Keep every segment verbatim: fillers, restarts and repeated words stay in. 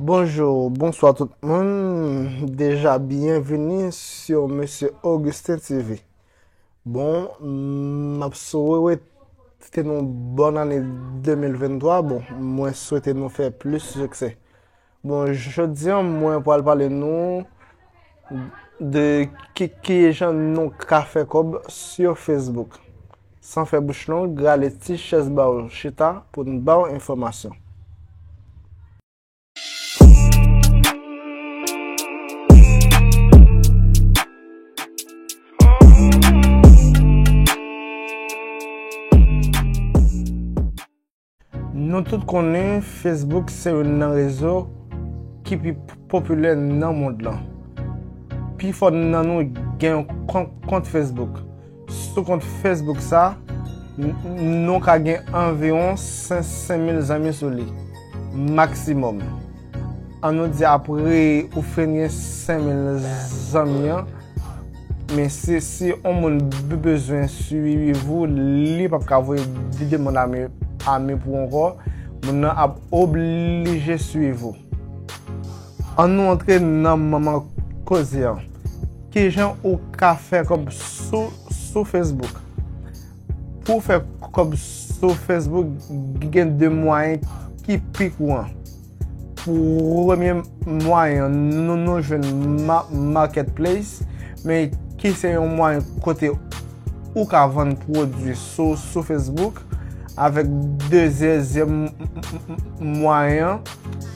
Bonjou, bonswa tout moun. Deja byenvini sou Mesye Augustin T V. Bon, m ap swete nou bòn ane de mil venntwa. Bon, mwen swete nou fè plis siksè. Bon, jodi a, mwen pral pale nou de ki, ki jan nou ka fè kòb sou Facebook. San fè bouch long, rale ti chèz ba w chita pou n ba w enfòmasyon. Nou tout konnen Facebook se youn nan rezo ki pi popilè nan mond lan. Pifò nan nou gen yon kont, kont Facebook. Sou kont Facebook sa, n- nou ka gen anviwon senk mil zanmi sou li, maksimòm. An nou di apre ou fin gen senk mil zanmi an, men si, si yon moun be- bezwen swiv ou, li p ap ka voye de- demann ami, ami pou ou ankò, moun nan ap oblije swiv ou. An nou antre nan manman koze an. Kijan ou ka fè kòb sou, sou Facebook? Pou w fè kòb sou Facebook, gen de mwayen ki pi kouran. Premye mwayen, nou, nou jwenn ma- Marketplace, men ki se yon mwayen kote ou ka vann pwodui sou, sou Facebook. Avèk dezyèm mwayen,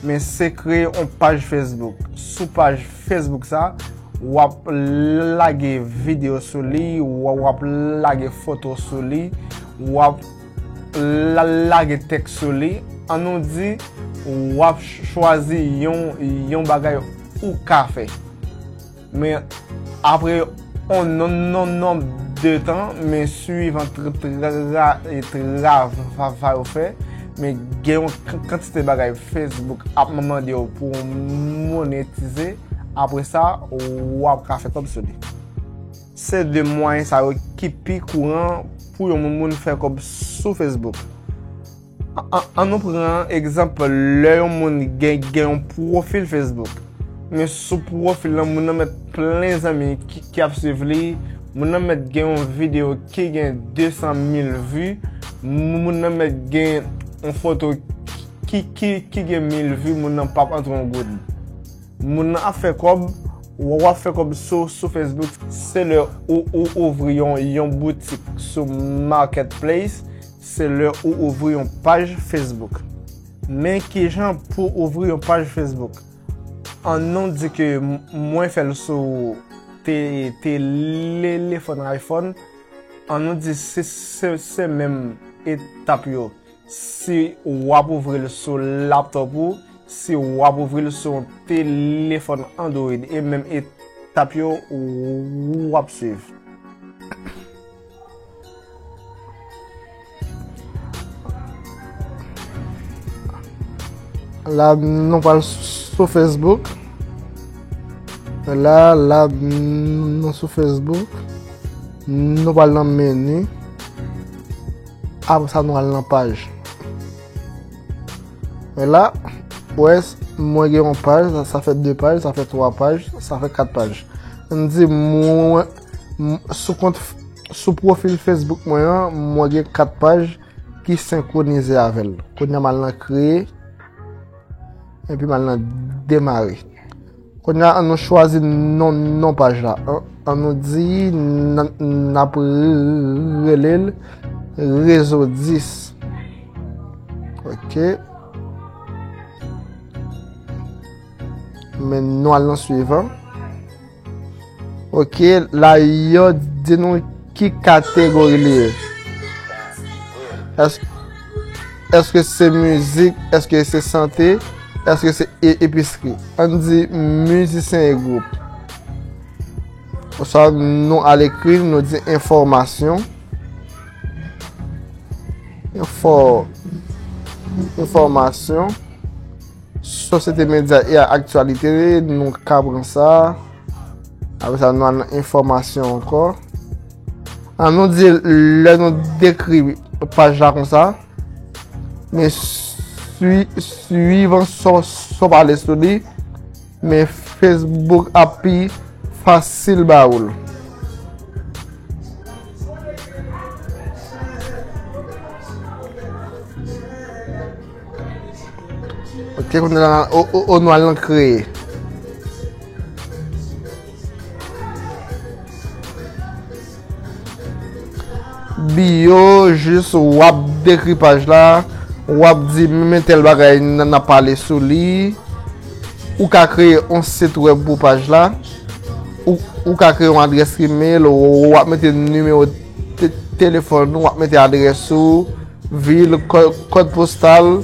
men se kreye yon paj Facebook. Sou paj Facebook sa, w ap lage videyo sou li, w ap lage foto sou li, w ap la- lage tèks sou li. An nou di, w ap chwazi yon, yon bagay ou ka fè. Men apre yon non, non, nonb de tan, men swivan tra- tra- travay ou fè, men gen yon k- kantite bagay Facebook ap mande w pou w monetize. Apre sa, w ap ka fè kòb sou li. Se de mwayen sa yo ki pi kouran pou yon moun fè kòb sou Facebook. An, an nou pran egzanp lè yon moun gen, gen yon pwofil Facebook. Men sou pwofil lan, moun nan mèt plen zanmi ki, ki ap swiv li. Moun nan mèt gen yon videyo ki gen de san mil vi. Moun nan mèt gen yon foto ki, ki, ki gen mil vi, moun nan p ap antre yon goud. Moun nan ap fè kòb, w ap fè kòb sou, sou Facebook. Se lè ou, ou ouvri yon, yon boutik sou Marketplace, se lè ou ouvri yon paj Facebook. Men kijan pou ouvri yon paj Facebook? An nou di ke m- mwen fè l sou te, telefòn iPhone. An nou di se, se, se menm etap yo. Si w ap ouvri l sou laptop ou, si w ap ouvri l sou yon telefòn Android, e menm etap yo w ap swiv. La, nou pral sou Facebook. La, la, nou sou Facebook. Nou pral nan meni. Apre sa, nou al nan paj. Men la, ou wè, mwen gen yon paj, sa, sa fè de paj, sa fè twa paj, sa fè kat paj. Ann di mwen, m- sou kont, sou pwofil Facebook mwen an, mwen gen kat paj ki senkwonize avè l. Kounye a m al nan kreye, epi m al nan demare. Kounye a, ann nou chwazi non, non paj la. An, ann nou di n, n ap rele l Rezo dis. Ok. Men nou al nan swivan. Ok, la yo di nou ki kategori li ye. Èske, èske se mizik? Èske se sante? Èske se e- episri? Ann di mizisyen e gwoup. Oswa nou al ekri, nou di enfòmasyon. Enfò, enfòmasyon. Sosyete medya e aktyalite, nou ka pran sa. Apre sa, nou al nan enfòmasyon ankò. An nou di, lè nou dekri paj la konsa, men swi- swivan sa w- sa w pale sou li, men Facebook ap pi fasil ba ou l. Ok, kounye a la, o, o, o, nou al nan kreye. Bio, jis w ap dekri paj la, w ap di men tèl bagay n, n ap pale sou li. Ou ka kreye yon sit wèb pou paj la. Ou, ou ka kreye yon adrès imèl, w, w ap mete nimewo te, telefòn ou, w ap mete adrès ou, vil, kò, kòd postal,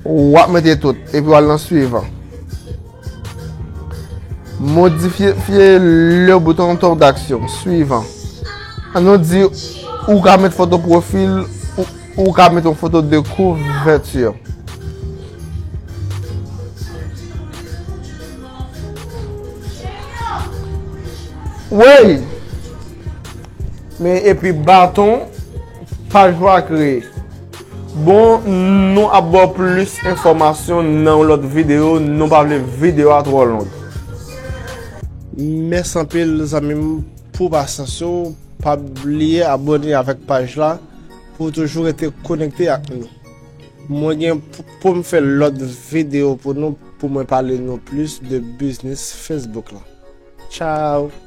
w ap mete tout, epi w al nan swivan. Modifye, fye le bouton top d'action swivan. An nou di, ou ka met foto pwofil, ou, ou ka met yon foto de kouvèti. Wey! Men epi baton, paj la kreye. Bon, nou ap ba w plis enfòmasyon nan yon lòt videyo, nou pa vle videyo a twò long. Mèsi anpil zanmi m pou pasyans ou, pa bliye abòne avèk paj la pou w toujou rete konekte ak nou. Mwen gen pou, pou m fè lòt videyo pou nou, pou mwen pale nou plis de biznis Facebook la. Tchao!